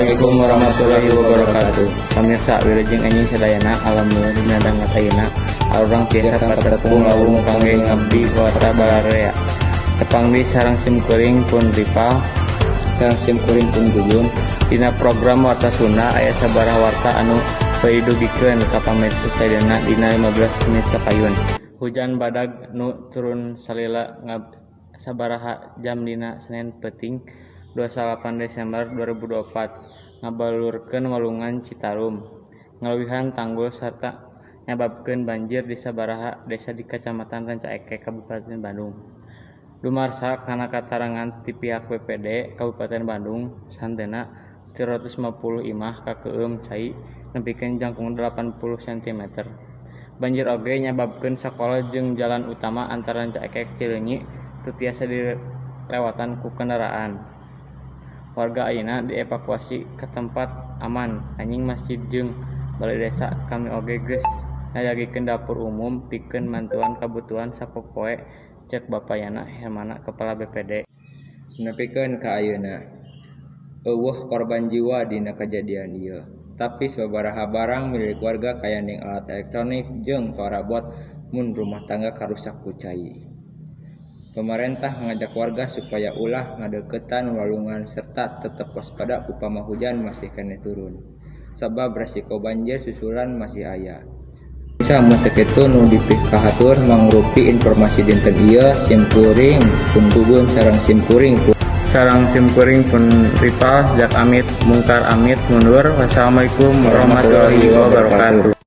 Assalamualaikum warahmatullahi wabarakatuh. Pamirsa, wilujeng enjing sadayana. Alhamdulillah, dina danget ayeuna urang tiasa patepung lawung kangge ngabdi warta balarea. Tepang deui sareng sim kuring pun Ripal Sareng sim kuring pun Gugun. Dina program Warta Sunda aya sabaraha warta anu bade didugikeun ka pamirsa sadayana dina 15 menit kapayun. Hujan badag nu turun salila sabaraha jam dina Senen peuting 28 Desember 2024 ngabalurkeun walungan Citarum, ngaleuwihan tanggul sarta nyababkeun banjir di sabaraha desa di Kacamatan Rancaekek, Kabupaten Bandung. Dumasar kana katarangan ti pihak BPBD Kabupaten Bandung, sahenteuna 350 imah kakeueum cai nepikeun jangkung 80 cm. Banjir oge nyababkeun sakola jeung jalan utama antara Rancaekek Cileunyi teu tiasa dilewatan ku kendaraan. Warga ayeuna dievakuasi ka tempat aman anjing masjid jeung balai desa. Kami oge geus nyayogikeun dapur umum pikeun mantuan kabutuhan sapopoe, cek Bapak Yana Hermana, Kepala BPBD. Nepikeun ka ayeuna, euweuh korban jiwa dina kajadian ieu. Tapi sababaraha barang milik warga kayanding alat elektronik jeung parabot mun rumah tangga karusak ku cai. Pamarentah ngajak warga supaya ulah ngadeuketan walungan serta tetep waspada upama hujan masih keneh turun. Sabab resiko banjir susulan masih aya. Pamirsa, mun teu kitu nu dipikahatur mangrupi informasi dinten ieu. Sim kuring pun Gugun sareng sim kuring pun Sareng sim kuring pun Ripal jak amit mungkar amit mundur. Wassalamualaikum warahmatullahi wabarakatuh.